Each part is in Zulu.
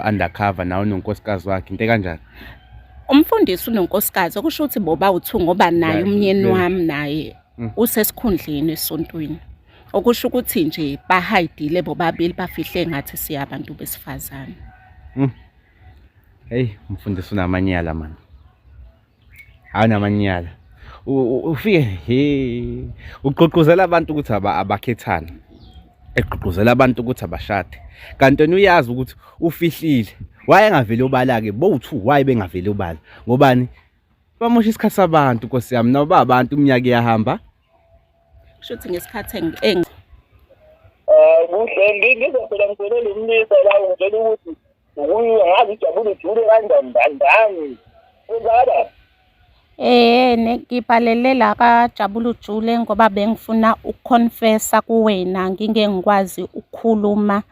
undercover nawe nonkosikazi wakhe into ekanjani? Umfundisi unonkosikazi okusho ukuthi boba u-two ngoba naye umnyeni wami naye usesikhundleni esontweni. Okusho ukuthi nje bahayidile bobabili bafihle ngathi siyabantu besifazane. Hey, umfundisi unamanyala man. Hayi namanyala. Ufike he ugqugquzela abantu ukuthi abakhethane. Egqugquzela abantu ukuthi abashade. Kanti wena uyazi ukuthi ufihlile. Why engaveli obala ke bo-two why bengaveli obala? Ngobani? Bamosha isikhathi sabantu Nkosi yami nabo ba abantu iminyaka iyahamba. Kusho ukuthi ngesikhathi Kuhle ngizophela ngitshele umlisa la ungitshela ukuthi ukuyiwe ngazi ujabule ujule kanjani kanjani. Kwenzakala? Ngibhalele la kaJabula Ujule ngoba bengifuna ukuconfessa kuwena ngingeke ngikwazi ukukhuluma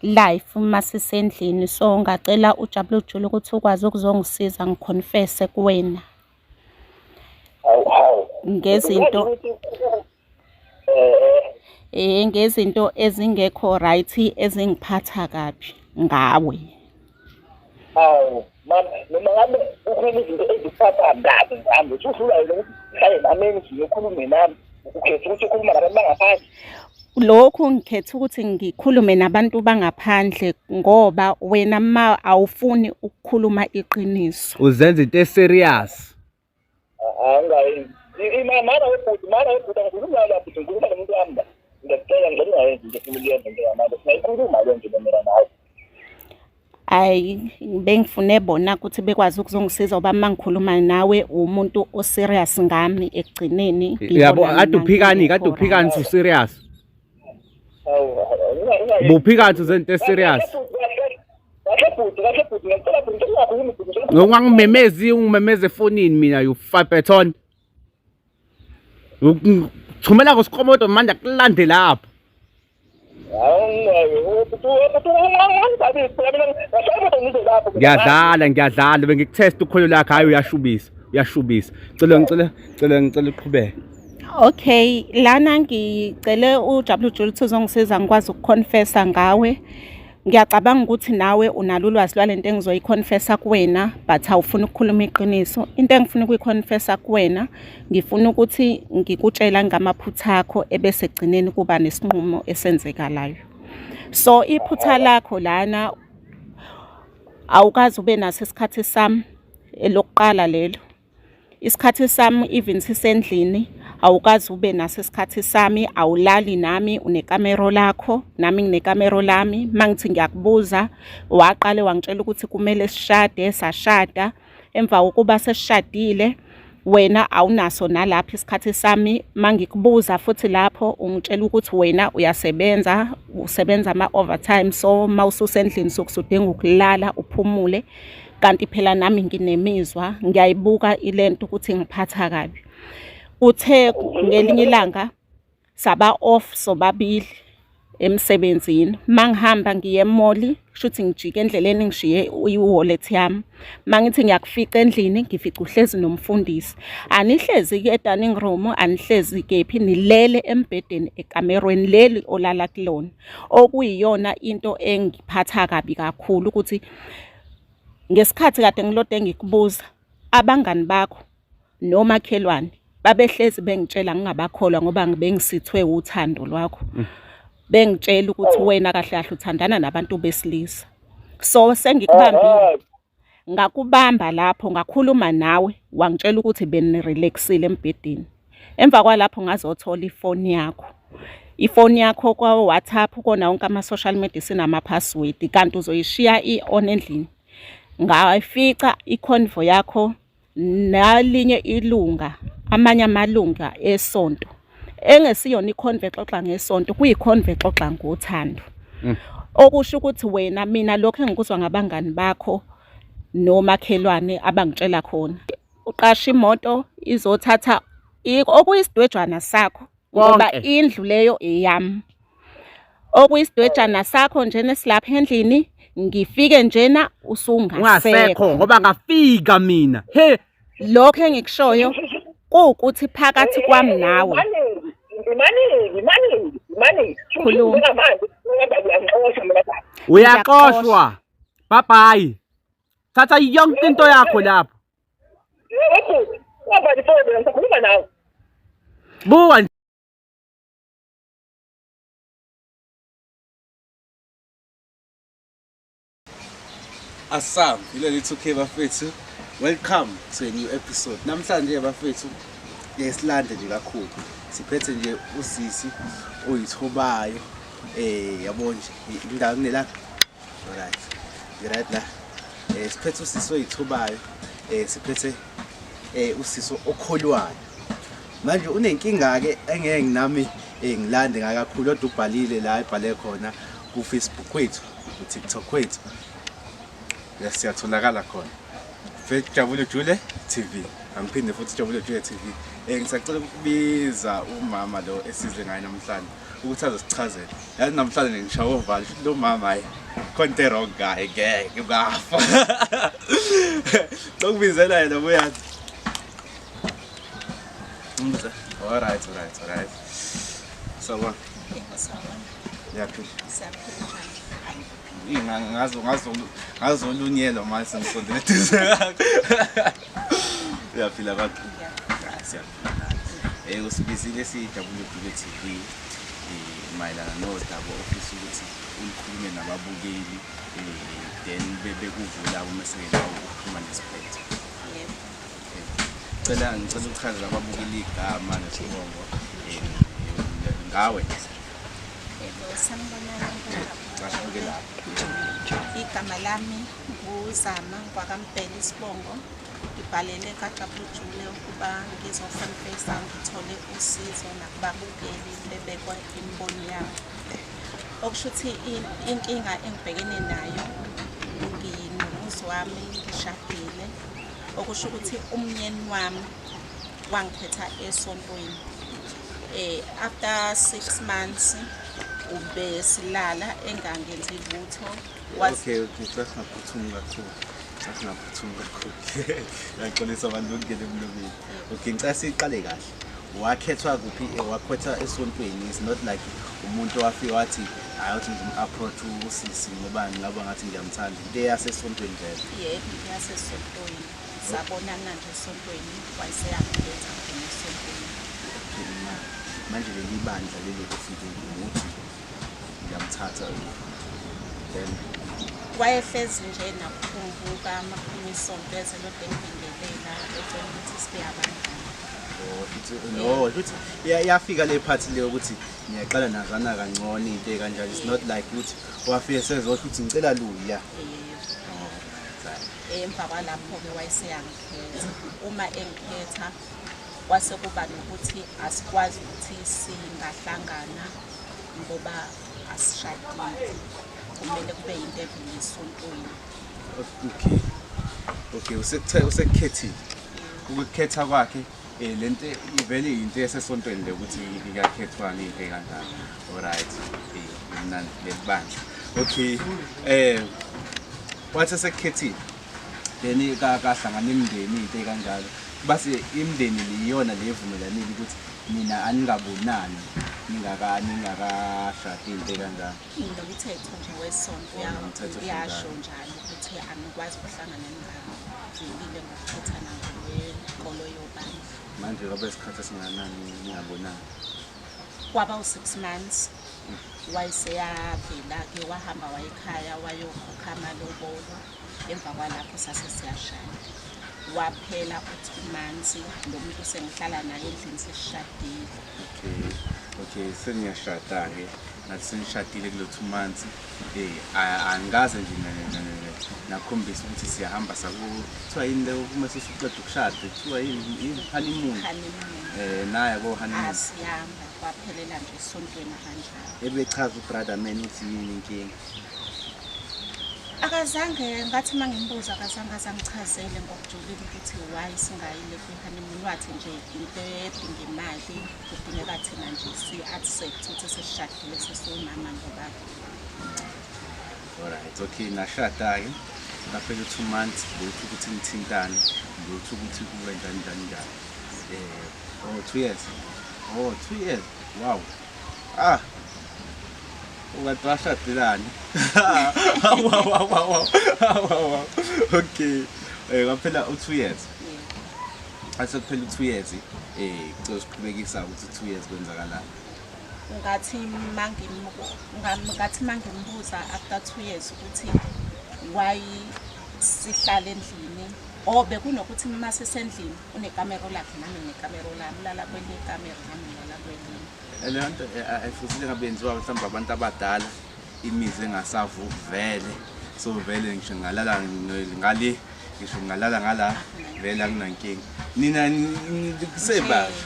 live uma sisendlini. So ngacela uJabula Ujule ukuthi ukwazi ukuzongisiza ngiconfesse kuwena. Hawu hawu. Ngezinto ngezinto ezingekho right ezingiphatha kabi ngawe. Hawu, mama, noma ngabe kukhona izinto ezikuphatha kabi ngami, usuhlula yena ukuthi uhlale nami endlini ukhulume nami, ukhetha ukuthi ukhuluma nabantu bangaphandle. Lokhu ngikhetha ukuthi ngikhulume nabantu bangaphandle ngoba wena ma awufuni ukukhuluma iqiniso. Uzenza into eserious. Angayenzi. Mana webhuti, mana webhuti, angikhulumi nawe la bhuti, ngikhuluma nomuntu wami la. Ngiyacela ngicela ungayenzi into efuna ukuyenza njengamanje. Singayikhuluma le nje mina nawe. Ayi, bengifune bona ukuthi bekwazi ukuzongisiza ngoba uma ngikhuluma nawe umuntu oserious ngami ekugcineni. Yabo kade uphikani kade uphikani su serious. Buphikathi uzento eserious. Kahle bhuti, kahle bhuti, ngiyacela bhuti, ngicela ungakhulumi bhuti, ngicela Ungangimemezi ungimemeze efonini mina you fabeton. Thumela ngosikomodo manje akulande lapho. Ngiyadlala ngiyadlala bengikuthesta ukholo lakhe hayi uyashubisa uyashubisa. Cela ngicela cela ngicela uqhubeke. Okay, lana ngicele uJabula Ujule ukuthi uzongisiza ngikwazi ukuconfessa ngawe. Ngiyacabanga ukuthi nawe unalo ulwazi lwalento engizoyiconfessa kuwena but awufuni ukukhuluma iqiniso. Into engifuna ukuyiconfessa kuwena ngifuna ukuthi ngikutshela ngamaphutha akho ebese egcineni kuba nesinqumo esenzekalayo. So iphutha lakho lana awukazi ube naso isikhathi sami elokuqala lelo. Isikhathi sami even sisendlini awukazi ube naso isikhathi sami, awulali nami unekamero lakho nami nginekamero lami. Mangithi ngiyakubuza waqale wangitshela ukuthi kumele sishade, sashada. Emva kokuba sesishadile wena awunaso nalapho isikhathi sami. Mangikubuza futhi lapho ungitshela ukuthi wena uyasebenza, usebenza ama-overtime so mawususendlini suke usudinga ukulala uphumule. Kanti phela nami nginemizwa ngiyayibuka ilento ukuthi ngiphatha kabi. Uthe ngelinye ilanga saba off sobabili emsebenzini. Mangihamba ngiye emoli kushuthi ngijike endleleni ngishiye i-wallet yami. Mangithi ngiyakufica endlini ngifica uhlezi nomfundisi. Anihlezi ke e-dining room, anihlezi kephi, nilele embhedeni ekamerweni leli olala kulona. Okuyiyona into engiphatha kabi kakhulu ukuthi ngesikhathi kade ngilode ngikubuza abangani bakho nomakhelwane babehlezi bengitshela ngingabakholwa ngoba bengisithwe uthando lwakho. Bengitshela ukuthi wena kahle kahle uthandana nabantu besilisa. So sengikubambile ngakubamba lapho ngakhuluma nawe wangitshela ukuthi benirelaxile embhedeni. Emva kwalapho ngazothola ifoni yakho. Ifoni yakho kwa-WhatsApp kona wonke ama-social media sinama-password kanti uzoyishiya i-on endlini. Ngayifica ikhonvo yakho nalinye ilunga, amanye amalunga esonto engesiyona ikhonvo exoxa ngesonto, kuyikhonvo exoxa ngothando. Okusho ukuthi wena mina lokho engikuzwa ngabangani bakho nomakhelwane abangitshela khona. Uqashe imoto izothatha okuyisidwejwana sakho ngoba indlu leyo eyami. Okuyisidwejana sakho njena esilapha endlini ngifike njena usungasekho ngoba ngafika mina. He lokho engikushoyo kuwukuthi phakathi kwami nawe Khuluma. Uyaxoshwa. Bye bye. Thatha yonke into yakho lapho. Yebo bhuti, ungavali ifoni ngisakhuluma nawe. Buka nje. Asam, ileli 2K bafethu. Welcome to a new episode. Namhlanje bafethu yesilande nje kakhulu. Siphethe nje usisi oyithobayo yabo nje indawo kunelanga. Alright. Right la. Siphethe usisi oyithobayo. Siphethe usisi okholwayo. Manje unenkinga ke engeke nami ngilande ngakakhulu kodwa ubhalile la ebhale khona ku Facebook kwethu, ku TikTok kwethu. Yes, siyatholakala khona. Jabule Jule TV. Angiphinde futhi Jabule Jule TV. Ngisacela ukubiza umama lo esize ngaye namhlanje ukuthi azosichazela. Yazi namhlanje ngishawa uvalo futhi lo mama hayi khona into wrong ngaye ngeke ungafa. Ngokubizela yena buyazi. Alright, alright, alright. Sawubona. Uyaphila? Siyaphila. Ngazolunyelwa manje sengisondele eduze kwakho. Uyaphila kodwa? Hayi, siyaphila. Usibizile siJabule Jule TV mayelana nodaba ofisa ukuthi ulikhulume nababukeli then bebekuvula uma seke ukuphuma nesiphetho. Yebo. Cela ngicela ukuchazela ababukeli igama nesibongo ngawe. Yebo, sanibonani. Cashuke lapho. Igama lami nguZama ngwakaMbhele isibongo. Ngibhalele kaJabule Jule ukuba ngizoconfessa ngithole usizo nakubabukeli bebekwa imibono yabo. Okusho ukuthi inkinga engibhekene nayo nginomuzi wami ngishadile. Okusho ukuthi umnyeni wami wangikhetha esontweni. After 6 months ubesilala engangenzi lutho. Okay, okay, sasingaphuthumi kakhulu. Sasingaphuthumi kakhulu. Ngiyaxolisa abantu ukungena emlomeni. Okay, ngicela siqale kahle. Wakhethwa kuphi? Wakhethwa esontweni. It's not like umuntu owafika wathi hayi uthi ngizom-approach usisi ngoba ngingaba ngathi ngiyamthanda. Into eyasesontweni vele. Yebo, yasesontweni. Sabonana nje esontweni, wayeseyangikhetha ngena esontweni. Okay, manje leli bandla leli ufike ukuthi ngiyamthatha then wayehlezi nje nakukhumbuka makuphuma isonto eze lokhu engibingelela ecela ukuthi sibe abangani. No, futhi iyafika le part le ukuthi niyaqala nazana kangcono into ekanjalo. It's not like ukuthi wafike sezosho ukuthi ngicela luya. Emva kwalapho-ke wayeseyangikhetha. Uma engikhetha kwase kuba nokuthi asikwazi ukuthi singahlangana ngoba asishadile. Kumele kube yinto evela esontweni. Okay. Okay, usekukhethile. Ukukhetha kwakhe lento ivele into yasesontweni le ukuthi ikakhethwana into ekanjalo. Alright. Mina lelibandla. Okay. Wathi sekukhethile. Then kahlangana imindeni into ekanjalo. Base imindeni liyona levumelanile ukuthi mina aningabonani ningakashadi into ekanjalo. Nomthetho nje wesonto uyasho njalo ukuthi anikwazi ukuhlangana ningavelile ngokukhethana ngokwenkolo yobandla. Manje kwabe isikhathi esingakanani ningabonani? Kwaba u-6 months wayeseyavela-ke wahamba wayekhaya wayokhokha amalobolo. Emva kwalapho sase siyashada. Waphela u-2 months lo muntu sengihlala naye endlini sesishadile. Okay, okay, seniyashada-ke. Ngathi senishadile kulo 2 months. Angikaze nje nakhombisa ukuthi siyahamba kuthiwa yini le uma sesiqeda ukushada, kuthiwa yini honeymoon. Honeymoon. Naye ko honeymoon. Asihamba kwaphelela nje esontweni kanjalo. Ebechaza ubrother man uthi yini inkinga? Akazange ngathi mangimbuza akazange azangichazele ngokujulile ukuthi why singayile kwi-honeymoon. Wathi nje into edinga imali kudingeka thina nje si-accept ukuthi sesishadile sesiwumama nobaba. Alright, okay, nashada-ke. Ngaphela u-2 months lutho ukuthi nithintane, lutho ukuthi kube njani njani njani. Oh, 2 years. Oh, 2 years. Wow. Ah. Ungathi washadelani? Hawu hawu hawu hawu hawu hawu. Okay. Kwaphela u-2 years. Ase kuphela u-2 years, kucela siqhubekisa ukuthi 2 years kwenzakalani. Ngathi mangimbuza after 2 years ukuthi why sihlala endlini, or bekunokuthi uma sisendlini unekamero lakhe nami nginekamero lami, ulala kwelinye ikamero nami ngilala kwelinye. Leyo nto ayifusile ngabe yenziwa mhlawumbe abantu abadala, imizi engasavuki vele, so vele ngisho ngalala ngale, ngisho ngalala ngala, vele akunankinga. Nina kusebasha.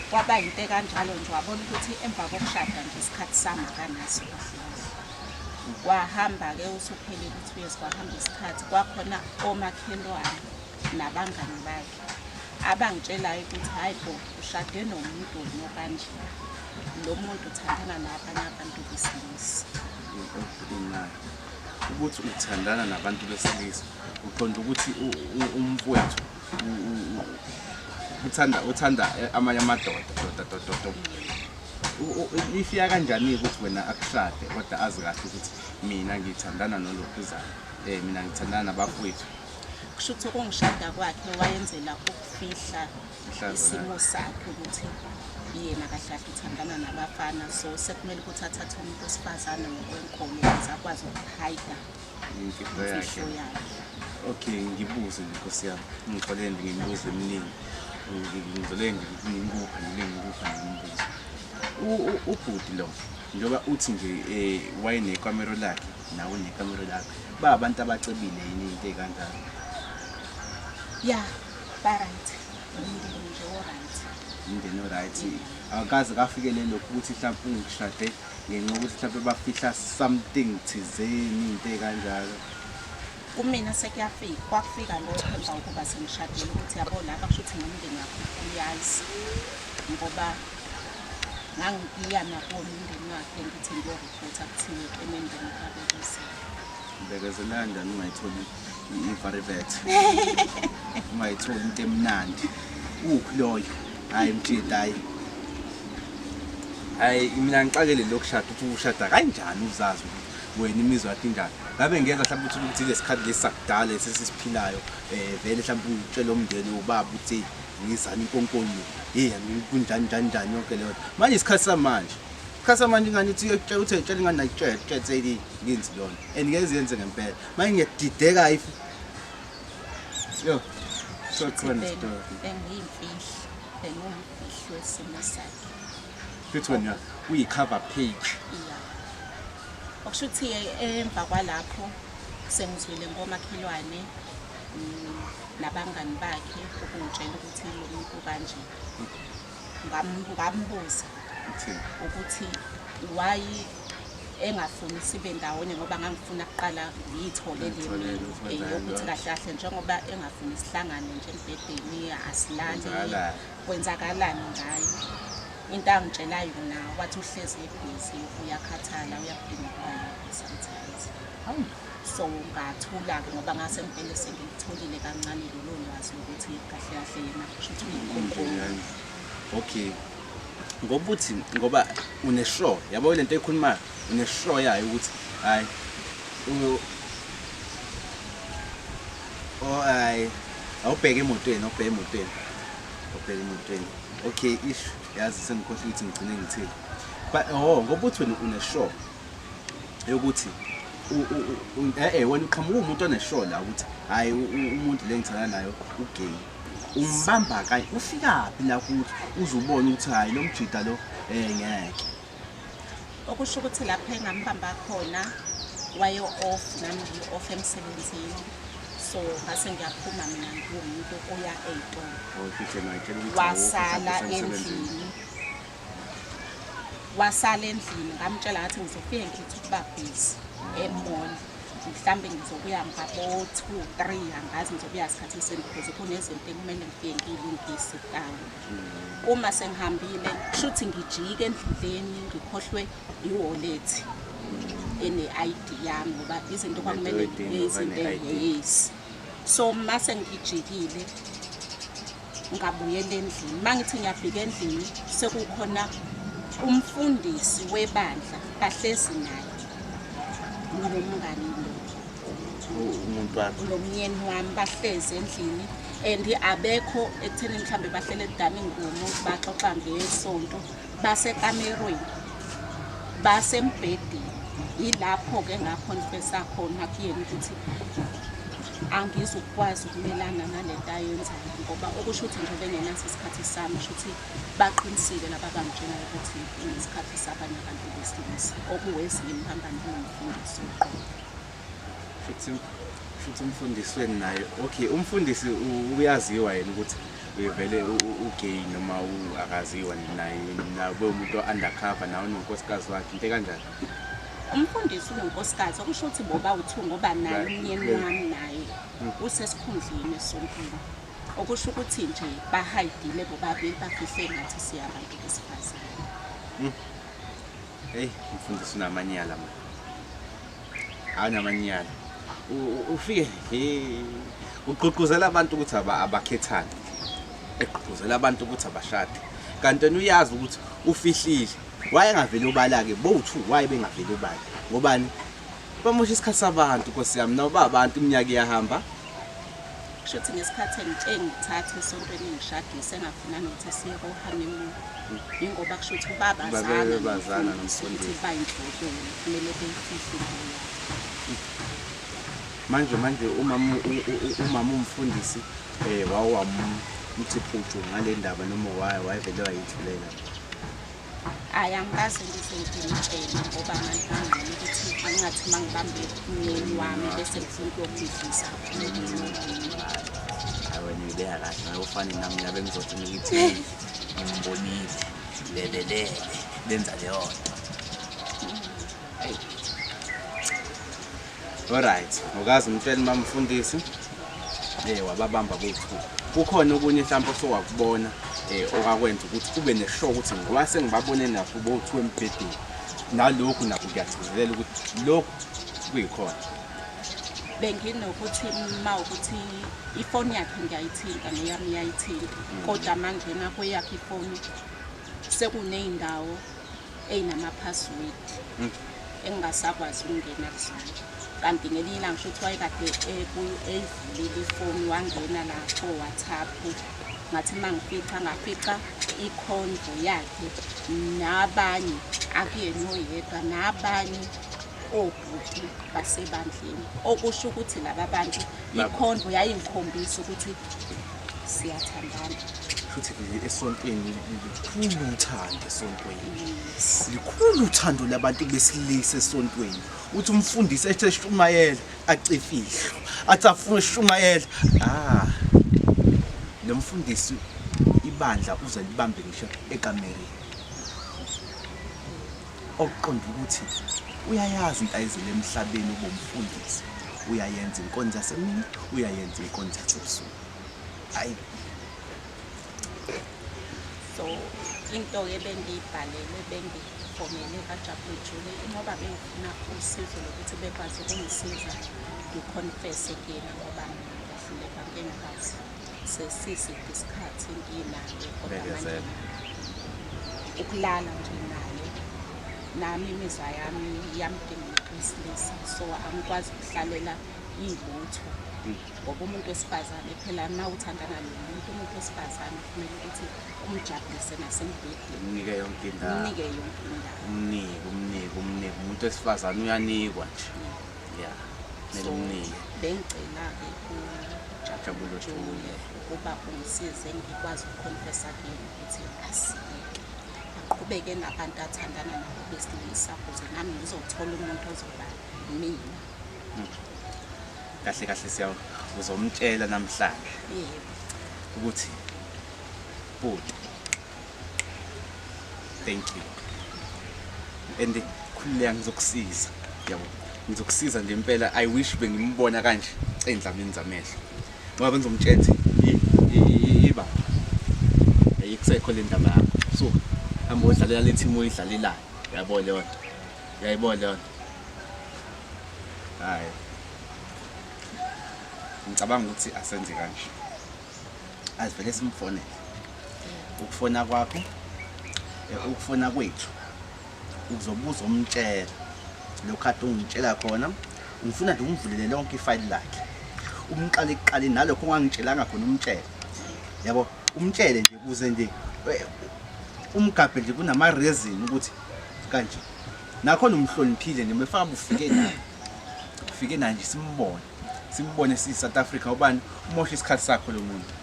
Kwaba yinto ekanjalo nje, wabona ukuthi emva kokushada nje isikhathi sami akanaso kahle kahle. Kwahamba-ke usuphelile u-2 years, kwahamba isikhathi, kwakhona omakhelwane nabangani bakhe abangitshelayo ukuthi hhayi bo, ushade nomuntu wena okanje, lo muntu uthandana nabanye abantu besilisa. Ukuthi uthandana nabantu besilisa, uqonda ukuthi umfowethu uthanda amanye amadoda, doda, doda, doda. Ifika kanjani ukuthi wena akushade kodwa azi kahle ukuthi mina ngithandana nolokhuzana, mina ngithandana nabafowethu? Kusho ukuthi ukungishada kwakhe wayenzela ukufihla isimo sakhe ukuthi yena kahle kahle uthandana nabafana, so sekumele ukuthi athathe umuntu wesifazane ngokwenkolo ukuze akwazi ukuhayida imfihlo yakhe. Okay, ngibuze nje Nkosi yami, ngixolele nje ngemibuzo eminingi, ngizole nje ngikupha ngikupha ngemibuzo. Ubhuti lo njengoba uthi nje wayenekamero lakhe nawe unekamero lakhe, ba abantu abacebile yini into ekanjalo? Ya, ba right. Umndeni nje o right. Umndeni o right. Akaze kafikele lokhu ukuthi mhlawumbe ungishade ngenxa yokuthi mhlawumbe bafihla something thizeni into ekanjalo. Kumina sekuyafika, kwafika lokho emva kokuba sengishadile ukuthi yabo lapha kusho ukuthi nomndeni wakhe uyazi, ngoba ngangiya nakuwona umndeni wakhe ngithi ngiyoripota kuthiwe emendeni kabekezela. Bekezela kanjani ungayitholi i-varivet? Ungayitholi into emnandi. Uphi loyo? Hayi mjita, hayi. Hayi mina ngixakele lokushada ukuthi ushada kanjani uzazi ukuthi wena imizwa yakho injani. Ngabe ngeza mhlawumbe ukuthi ukuthi lesikhathi lesi sakudala esesiphilayo, vele mhlawumbe utshele umndeni ubaba ukuthi ngizana inkonkoni, hey kunjani njani njani yonke leyo nto. Manje isikhathi samanje, isikhathi samanje ingane ithi uyotshela, uthi uyotshela ingane ayitshele, tshela seyi ngenzi lona. And ngeke yenze ngempela. Manje ngiyadideka if yo so khona story. Bengiyimfihlo, bengumfihlo wesimo sakhe. Futhi wena uyi-cover page. Yeah. Okusho ukuthi emva kwalapho sengizwile ngomakhelwane nabangani bakhe ukungitshela ukuthi lo muntu kanje. Ngambuza ukuthi why engafuni sibe ndawonye, ngoba ngangifuna kuqala ngiyithole le mina yokuthi kahle kahle njengoba engafuni sihlangane nje embhedeni, asilali, kwenzakalani ngayo. Into angitshela yona wathi uhlezi ebhizi, uyakhathala, uyakudinga ukuba yedwa sometimes. So ngathula-ke ngoba ngase ngivele sengilitholile kancane lolo lwazi lokuthi kahle kahle yena kusho ukuthi uyinkonkoni. Okay. Ngoba uthi ngoba une-sure, yabo lento ekhulumayo, une-sure yayo ukuthi hayi oh hayi awubheke emotweni, awubheke emotweni. Awubheke emotweni. Okay, ish yazi sengikhohlwe ukuthi ngigcine ngithini. But oh ngoba uthi wena une-sure yokuthi wena uqhamuka umuntu one-sure la ukuthi hayi umuntu le ngithandana nayo ugay. Umbamba kanye ufikaphi la ukuthi uzubona ukuthi hayi lo mjida lo ngeke. Okusho ukuthi lapho engambamba khona waye off, nami ngi off emsebenzini. So ngase ngiyaphuma mina ngiwumuntu oya ey'tolo. Wasala endlini. Wasala endlini ngamtshela ngathi ngizofike ngithi ukuba busy e-mall. Mhlambe ngizobuya ngabo 2 3, angazi ngizobuya isikhathi esini because kunezinto ekumele ngifike ngiyilungise town. Uma sengihambile kushuthi ngijike endleleni ngikhohlwe i-wallet ene-ID yami ngoba izinto kwakumele izinto yes. So mase ngijikile ngabuyela endlini. Mangithi ngiyafika endlini sekukhona Umfundisi webandla bahlezi naye nomngani lo. Umuntu wakho. Nomyeni wami bahlezi endlini and abekho ekutheni mhlambe bahlele e-dining room baxoxa ngesonto, basekamerweni, basembhedeni. Yilapho-ke ngaconfessa khona kuyena ukuthi angizukwazi ukumelana nalento ayenzayo, ngoba okusho ukuthi nje bengenaso isikhathi sami, kusho ukuthi baqinisile laba abangitshelayo ukuthi unesikhathi sabanye abantu besilisa, okuwezinye imphambano kunomfundisi uqobo. Futhi umfundisi wenu naye, okay, umfundisi uyaziwa yena ukuthi uyevele ugay noma akaziwa naye, nawe umuntu undercover nawe unonkosikazi wakhe, into kanjani? Umfundisi unonkosikazi, okusho ukuthi boba u-two, ngoba naye umyeni wami naye usesikhundleni esontweni, okusho ukuthi nje bahayidile bobabili, bafihle ngathi siyabantu besifazane. Hey, umfundisi unamanyala man. Awunamanyala. Ufike he ugqugquzela abantu ukuthi abakhethane. Egqugquzela abantu ukuthi abashade. Kanti wena uyazi ukuthi ufihlile. Wayengaveli obala-ke bowu-two, waye bengaveli obala. Ngobani? Bamosha isikhathi sabantu Nkosi yami, nabo babantu iminyaka iyahamba. Kusho ukuthi ngesikhathi engithatha esontweni ngishadise engafuna nokuthi siye ko-honeymoon. Yingoba kusho ukuthi babazana Babazana nomfundisi ukuthi nomfundisi. bayinhloboni, kumele beyifihle into yabo. Manje umama umfundisi wawamthi phutshu ngale ndaba noma wayevele wayithulela? Hhayi, angikaze ngize ngimtshele ngoba ngangingcono ukuthi angingathi uma ngibambe umyeni wami bese ngifuna ukuyobhidliza. Hayi, wena uyibeka kahle, ngeke ufane nami, ngabe ngizothi ngithi ngimbonile lelelele benza leyo nto. Hey. Alright, ukaze umtshele mama mfundisi wababamba bo-two. Kukhona okunye mhlawumbe osowakubona okakwenza ukuthi ube neshow ukuthi ngoba sengibabone nakho bo-two embhedeni, nalokhu nakho kuyagcizelela ukuthi lokhu kuyikhona. Benginokuthi uma ukuthi ifoni yakhe ngiyayithinta neyami iyayithinta, kodwa manje nakweyakhe ifoni sekuney'ndawo ey'nama-password engingasakwazi ukungena kuzona. Kanti ngelinye ilanga kusho ukuthi wayekade eyivulile ifoni wangena la ko-WhatsApp, ngathi uma ngifica ngafica ikhondlo yakhe nabanye, akuyena oyedwa, nabanye obhuti basebandleni, okusho ukuthi laba bantu ikhondlo yayingikhombisa ukuthi siyathandana. Futhi esontweni likhulu uthando, esontweni likhulu uthando labantu besilisa esontweni. Uthi umfundisi ethe eshumayela acifihlo, athi afuna eshumayela, lo mfundisi ibandla uze libambe ngisho ekamereni, okuqonda ukuthi uyayazi into ayizele emhlabeni ubumfundisi, uyayenza inkonzo yasemini, uyayenza inkonzo yasebusuku. Hayi. So into-ke bengiyibhalele, bengifonele kaJabulujule ngoba bengifuna usizo lokuthi bekwazi ukungisiza ngiconfesse kuyena, ngoba ngiyahluleka, ngeke ngikwazi. Sesiside isikhathi nginaye, kodwa manje Bekezela. ukulala nje naye, nami imizwa yami iyamdinga umuntu wesilisa, so angikwazi ukuhlalela ilutho, ngoba umuntu wesifazane phela uma uthandana nomuntu, umuntu wesifazane kumele ukuthi umjabulise nasembhedeni. Umnike yonke indawo. Umnike yonke indawo. Umnike, umnike, umnike. Umuntu wesifazane uyanikwa nje. Ya, kumele So umnike. bengicela-ke Jabulo kuJabulujule Jule. ukuba ungisize ngikwazi ukuconfessa kuyena ukuthi asiyeke, aqhubeke nabantu athandana nabo besilisa, ukuze nami ngizothola umuntu ozoba mina. Kahle kahle siya uzomtshela namhlanje. Yebo. Ukuthi bhuti, thank you. And khululeka, ngizokusiza. Yabo, ngizokusiza nje impela. I wish bengimbona kanje endlamini zamehlo. Ngoba bengizomtshela ukuthi iba ayikusekho le ndaba yakho. So hamba odlalela le team oyidlalelayo. Uyabona leyo nto? Uyayibona leyo nto? Hayi. Ngicabanga ukuthi asenze kanje. Asivele simfonele. Ukufona kwakho Ukufona kwethu uzobuza umtshela lokhu kade ungitshela khona. Ngifuna nje umvulele lonke ifayili lakhe, umqale ekuqaleni nalokho ongangitshelanga khona, umtshele, yabo, umtshele nje ukuze nje umgabhe nje kunama-reason ukuthi kanje nakhona umhloniphile nje mefaka ufike naye, ufike naye nje, simbone, simbone siyi-South Africa. Ubani umoshe isikhathi sakho lo muntu,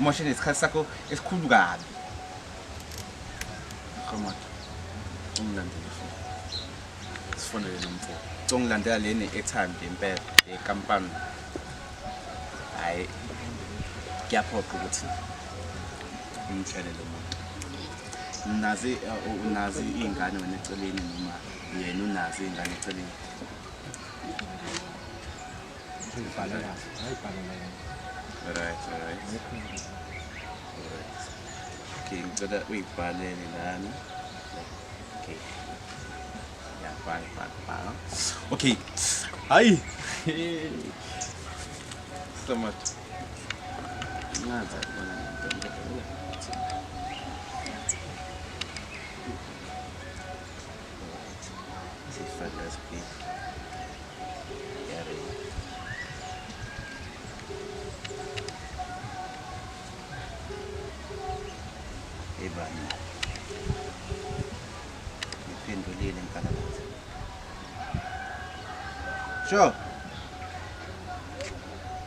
umoshe nesikhathi sakho esikhulu kabi. Qhamuka ungilandele futhi sifonele nomfo ongilandela le ne-airtime nje impela ekampani. Hhayi, kuyaphoqa ukuthi umtshele lo muntu. Nazi, unazi iy'ngane wena eceleni noma yena unazi iy'ngane eceleni? Right, okay, ngicela uyibhalele lana. Okay, ya, bhala, bhala, bhala. Okay, hayi, so much ngaza kubona lento. Ngicela sifake speed. Yare. Ebani. Ngiphendulile nkalakatha. Sure.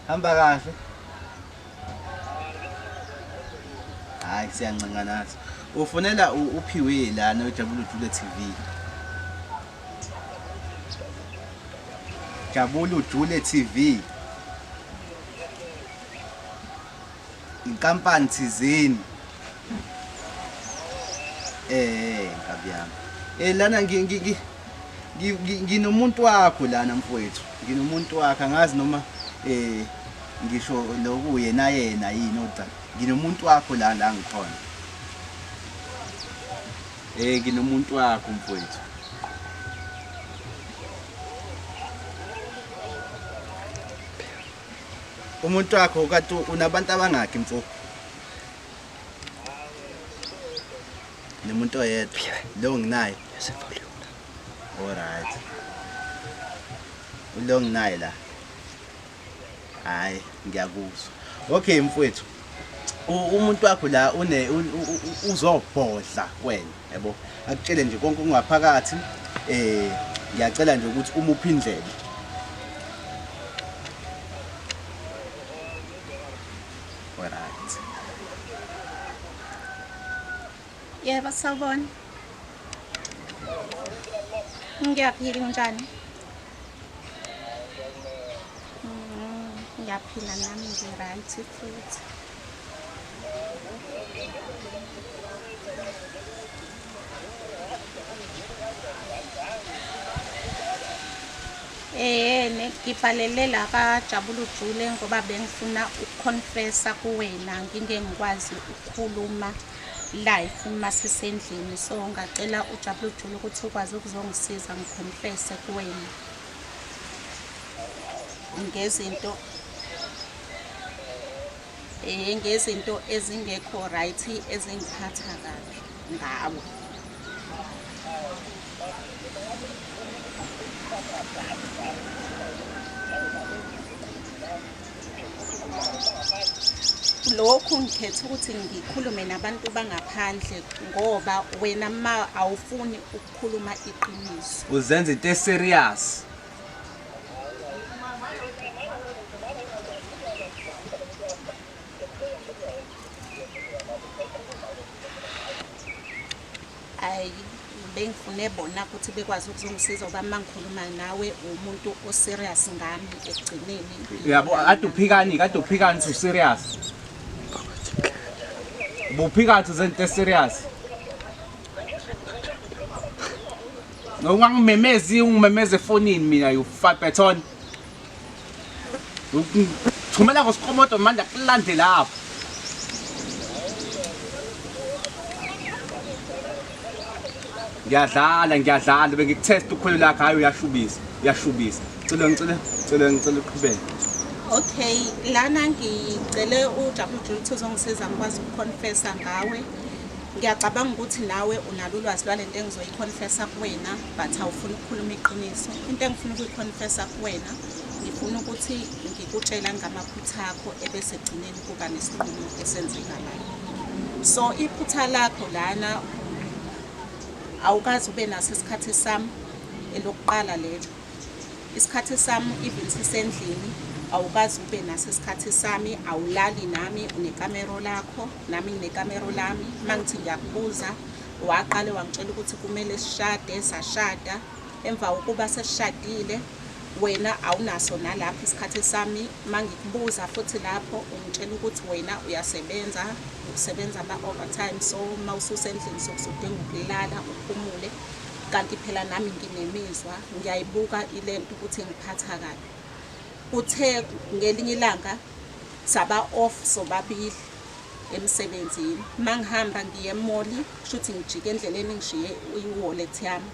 Hamba kahle. Hayi, siyancenga nathi. Ufonela uphiwe lana uJabula Ujule TV. Jabula Ujule TV. Inkampani thizeni. Nkabi yami. Lana nginomuntu wakho lana mfowethu. Nginomuntu wakho, angazi noma ngisho lokhu yena yena yini oda. Nginomuntu wakho la la ngikhona. Nginomuntu wakho mfowethu. Umuntu wakho kade unabantu abangaki mfo? Nomuntu oyedwa. Lo nginaye. Alright. Ulo nginaye la. Hayi, ngiyakuzwa. Okay mfowethu. Umuntu wakho la une uzobhodla wena, yabo. Akutshele nje konke okungaphakathi. Ngiyacela nje ukuthi umuphe indlebe. Alright. Yebo, sawubona. Ngiyaphila, unjani? Ngiyaphila nami, ngi-right futhi. Ngibhalele la kaJabula Ujule ngoba bengifuna ukuconfessa kuwena, ngingeke ngikwazi ukukhuluma live uma sisendlini, so ngacela uJabula Ujule ukuthi ukwazi ukuzongisiza ngiconfesse kuwena ngezinto ngezinto ezingekho right ezingiphatha kabi ngawe. Lokhu ngikhetha ukuthi ngikhulume nabantu bangaphandle ngoba wena ma awufuni ukukhuluma iqiniso. Uzenza into eserious. Ayi, bengifune bona ukuthi bekwazi ukuzongisiza ngoba uma ngikhuluma nawe umuntu oserious ngami ekugcineni. Yabo, kade uphikani, kade uphikani uthi userious. Ubuphika uthi uzenza into eserious. Ungangimemezi, ungimemeze efonini mina, you fabeton. Thumela ngosikomoto manje akulande lapho. Ngiyadlala, ngiyadlala, bengikuthest ukhwelo lakho, hayi uyashubisa, uyashubisa. Cela ngicela, cela ngicela uqhubeke. Okay, lana ngicele uJabula Ujule ukuthi uzongisiza ngikwazi ukuconfessa ngawe. Ngiyacabanga ukuthi nawe unalo ulwazi lwalento engizoyiconfessa kuwena but awufuni ukukhuluma iqiniso. Into engifuna ukuyiconfessa kuwena ngifuna ukuthi ngikutshela ngamaphutha akho ebese egcineni kuba nesinqumo esenzekalayo. So iphutha lakho lana awukaze ube naso isikhathi sami elokuqala lelo. Isikhathi sami even sisendlini awukaze ube naso isikhathi sami, awulali nami unekamero lakho nami nginekamero lami. Uma ngithi ngiyakubuza waqale wangitshela ukuthi kumele sishade, sashada. Emva kokuba sesishadile wena awunaso nalapho isikhathi sami. Uma ngikubuza futhi lapho ungitshela ukuthi wena uyasebenza, usebenza ama-overtime so uma ususendlini sokusudinga ukulala uphumule. Kanti phela nami nginemizwa ngiyayibuka ilento ukuthi ingiphatha kabi. Kuthe ngelinye ilanga saba off sobabili emsebenzini. Mangihamba ngiye emoli kushuthi ngijike endleleni ngishiye i-wallet yami.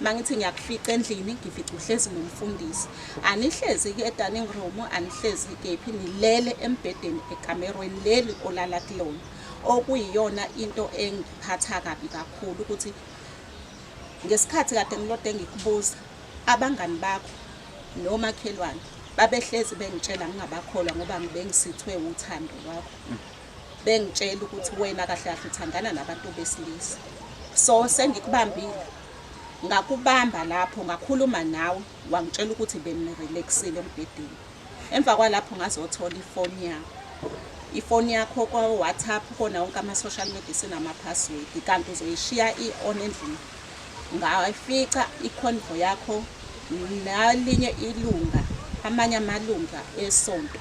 Mangithi ngiyakufica endlini ngifica uhlezi nomfundisi. Anihlezi-ke e-dining room, anihlezi kephi, nilele embhedeni ekamerweni leli olala kulona. Okuyiyona into engiphatha kabi kakhulu ukuthi Ngesikhathi kade ngilode ngikubuza, abangani bakho nomakhelwane babehlezi bengitshela ngingabakholwa ngoba bengisithwe uthando lwakho. Bengitshela ukuthi wena kahle kahle uthandana nabantu besilisa. So sengikubambile, ngakubamba lapho ngakhuluma nawe wangitshela ukuthi benirelaxile embhedeni. Emva kwalapho ngazothola ifoni yakho. Ifoni yakho kwa-WhatsApp kona wonke ama-social media isenama-password kanti uzoyishiya i-on endlini. Ngayifica i-convo yakho nalinye ilunga, amanye amalunga esonto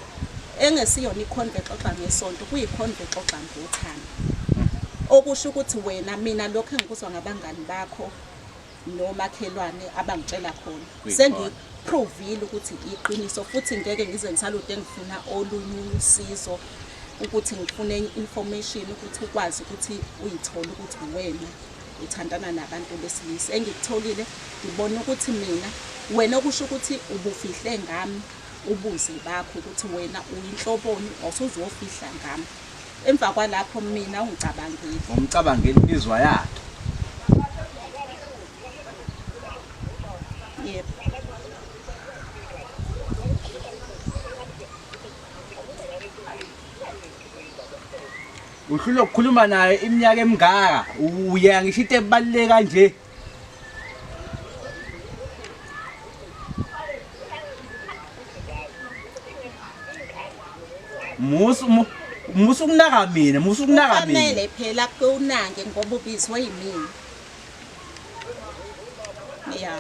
engesiyona i-convo exoxa ngesonto, kuyi-convo exoxa ngothando. Okusho ukuthi wena mina lokho engikuzwa ngabangani bakho nomakhelwane abangitshela khona sengiprovile ukuthi iqiniso futhi ngeke ngize ngisalude ngifuna olunye usizo ukuthi ngifune information ukuthi ukwazi ukuthi uyithole ukuthi wena uthandana nabantu besilisa. Engikutholile ngibona ukuthi mina wena okusho ukuthi ubufihle ngami ubuze bakho ukuthi wena uyinhloboni awusuzofihla ngami. Emva kwalapho mina ungicabangile. Umcabangile imizwa yakhe. Yebo. Uhlulwa ukukhuluma naye iminyaka emingaka uya ngisho into ebaluleke kanje. Musu musu ukunaka mina, musu ukunaka mina. Kufanele phela kunange ngoba ubizwe yimina. Yeah.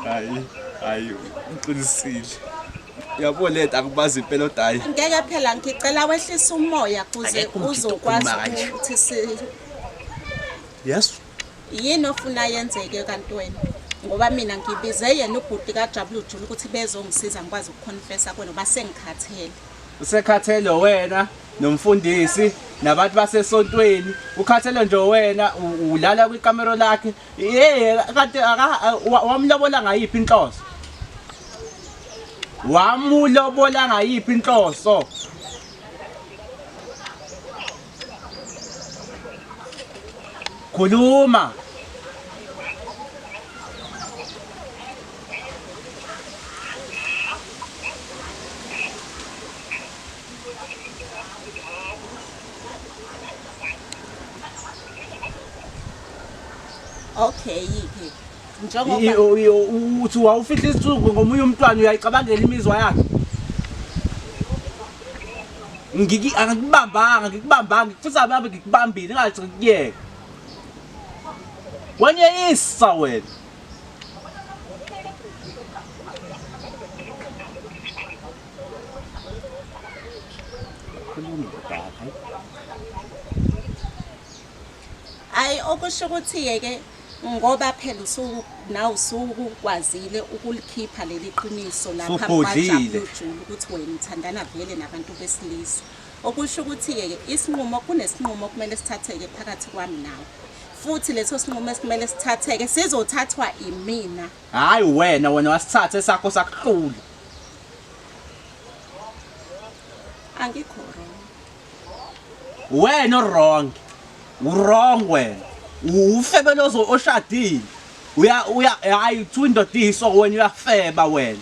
Hayi, hayi uqinisile. Yabo lento akubazi impela odayi. Ngeke phela ngicela wehlise umoya kuze Akekho umjita uzokwazi okhuluma kanje. ukuthi si Yes. Yini ofuna yenzeke kanti wena? Ngoba mina ngibize yena ubhuti kaJabulujule ukuthi bezongisiza ngikwazi ukuconfessa kuwena ngoba sengikhathele. Usekhathele wena nomfundisi nabantu basesontweni. Ukhathele nje wena ulala kwikamero lakhe. Yey kanti wamlobola ngayiphi inhloso? Wamulobola ngayiphi inhloso? Khuluma. Okay ke. Njengoba uthi wawufihla isithuko ngomunye umntwana uyayicabangela imizwa yakhe. Ngiki angikubambanga ngikubambanga futhi ababe ngikubambile ngathi ngikuyeka. Wanyeyisa wena. Khuluma baba. Ayi okusho ukuthi ke ngoba phela usuku nawe usukwazile ukulikhipha leli qiniso lapha Usubhodlile. kwajabulujulu ukuthi wena uthandana vele nabantu besilisa. Okusho ukuthi-ke isinqumo kunesinqumo okumele sithatheke phakathi kwami nawe. Futhi leso sinqumo esikumele sithatheke sizothathwa imina. Hayi wena wena wasithatha esakho sakuhlula. Angikho wrong. Wena wrong. Wrong wena. Ufebe lozo oshadile. Uya uya hayi kuthiwa indoda iyiso wena uyafeba wena.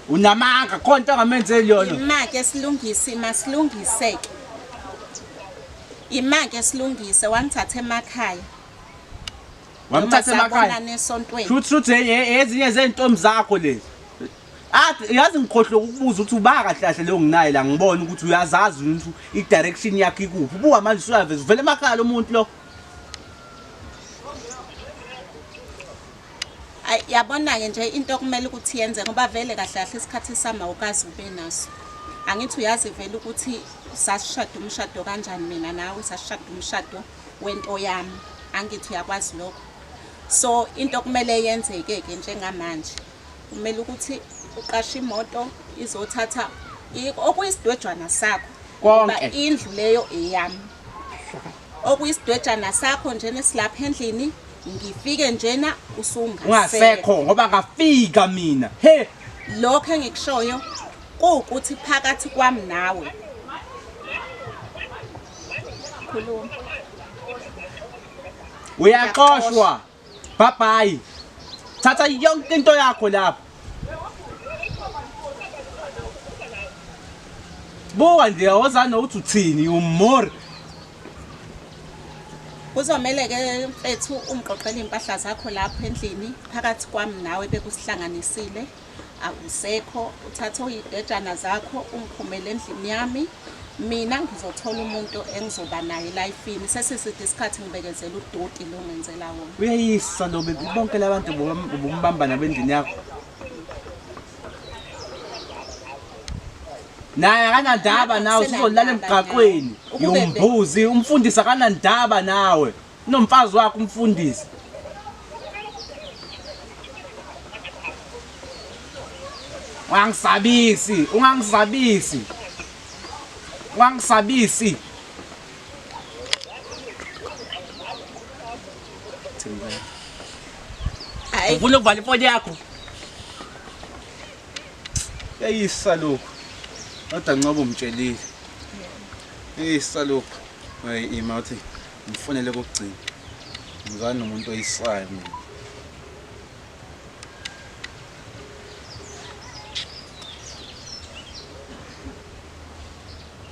Unamanga khona into angamenzeli yona. Imake silungise masilungiseke. Imake silungise wangithatha emakhaya. Wamthatha emakhaya. Esontweni. Shuthi shuthi ezinye zezintombi zakho lezi. Athi yazi ngikhohlwe ukubuza ukuthi uba kahle kahle leyo nginaye la ngibona ukuthi uyazazi ukuthi i-direction yakhe ikuphi. Buka manje usuyaveza uvele emakhaya lo muntu lo. Ay yabona-ke nje into okumele ukuthi yenze ngoba vele kahle kahle isikhathi sami awukazi ube naso. Angithi uyazi vele ukuthi sasishada umshado kanjani mina nawe sasishada umshado wento yami. Angithi uyakwazi lokho. So into okumele yenzeke-ke njengamanje kumele ukuthi uqashe imoto izothatha okuyisidwejwana sakho. Konke. Indlu leyo eyami. Okuyisidwejana sakho njena esilapha endlini ngifike njena usungasekho. Ungasekho ngoba ngafika mina. He. Lokho engikushoyo kuwukuthi phakathi kwami nawe. Khuluma. Uyaxoshwa. Bye bye. Thatha yonke into yakho lapho. Buka nje awuzana uthi uthini umori. Kuzomele ke mfethu ungiqoqele impahla zakho lapho endlini phakathi kwami nawe bekusihlanganisile akusekho uthathe uyidejana zakho ungiphumele endlini yami mina ngizothola umuntu engizoba naye elifini sesiside isikhathi ngibekezela udoti lo ngenzela wona. Uyayisa lo bonke labantu ubumbamba nabendlini yakho. Naye akanandaba nawe usuzolala emgaqweni. Yombuzi umfundisi akanandaba nawe. Unomfazi wakho umfundisi. Ungangisabisi, ungangisabisi. Ungangisabisi. Hayi. Ufuna ukuvala ifoni yakho? Yayisa lokhu. Kodwa ncobo umtshelile. Yayisa lokhu. Hey ima uthi ngifonele kokugcina. Ngizwana nomuntu oyisayo mina.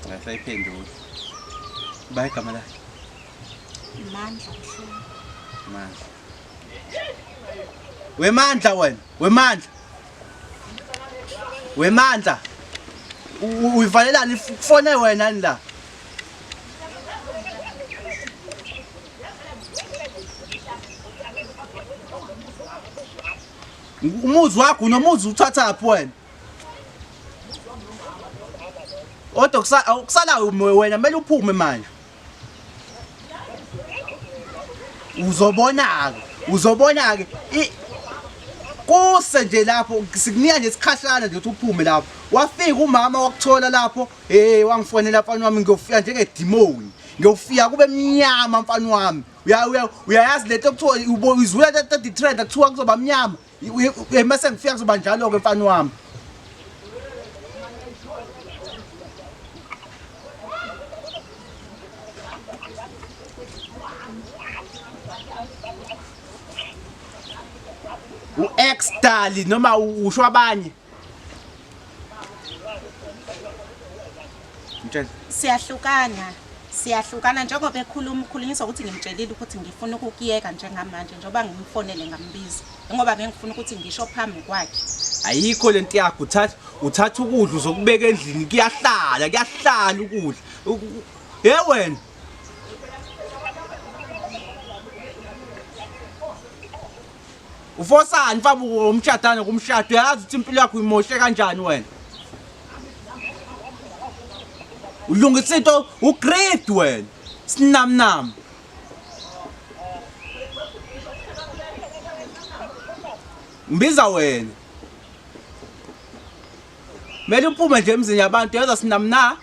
Ngasayiphendula. Ba igama lakhe. Mandla Mhlongo. Mandla. Wemandla wena, wemandla. Wemandla. Uyivalelani ifone wena ni la? Umuzi wakho unomuzi uthathaphi wena? Kodwa kusala wena kumele uphume manje. Uzobona-ke, uzobona-ke. Kuse nje lapho sikunika nje isikhashana nje ukuthi uphume lapho. Wafika umama wakuthola lapho, hey wangifonela mfana wami ngiyofika njengedimoni. Ngiyofika kube mnyama mfana wami. Uyayazi lento okuthiwa uyizwile lento trend kuthiwa kuzoba mnyama. Mase ngifika kuzoba njalo-ke mfana wami. U-ex dali noma usho abanye. Mtshele. Siyahlukana. Siyahlukana njengoba ekhuluma ukhulunyiswa ukuthi ngimtshelile ukuthi ngifuna ukukuyeka njengamanje njengoba ngimfonele ngambiza. Ngoba bengifuna ukuthi ngisho phambi kwakhe. Ayikho lento yakho uthatha uthatha ukudla uzokubeka endlini kuyahlala kuyahlala ukudla. He wena. Ufosani mfana umshadana kumshado uyazi ukuthi impilo yakho uyimoshe kanjani wena. Ulungisa into ugreed wena. Sinamnam. Ngibiza wena. Mele uphume nje emzini yabantu yaza sinamna.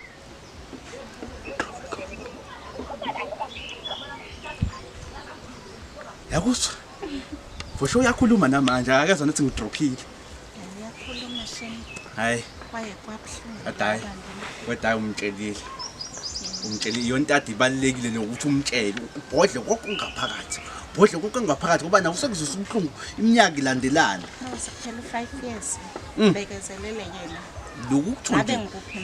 Yakuzwa? For sure uyakhuluma namanje akakezwa nokuthi ngidrophile. Uyakhuluma shame. Hayi. Kwaye kwabuhlungu. Kodwa kodwa hayi umtshelile. Umtshelile iyona into ade ibalulekile lokuthi umtshele ubhodle konke okungaphakathi. Ubhodle konke okungaphakathi ngoba nawe usekuzwisa ubuhlungu iminyaka ilandelana. Sekuphela u-5 years. Bekezelele yena. Lokhu kuthiwa Ngabe nje ngikuphi?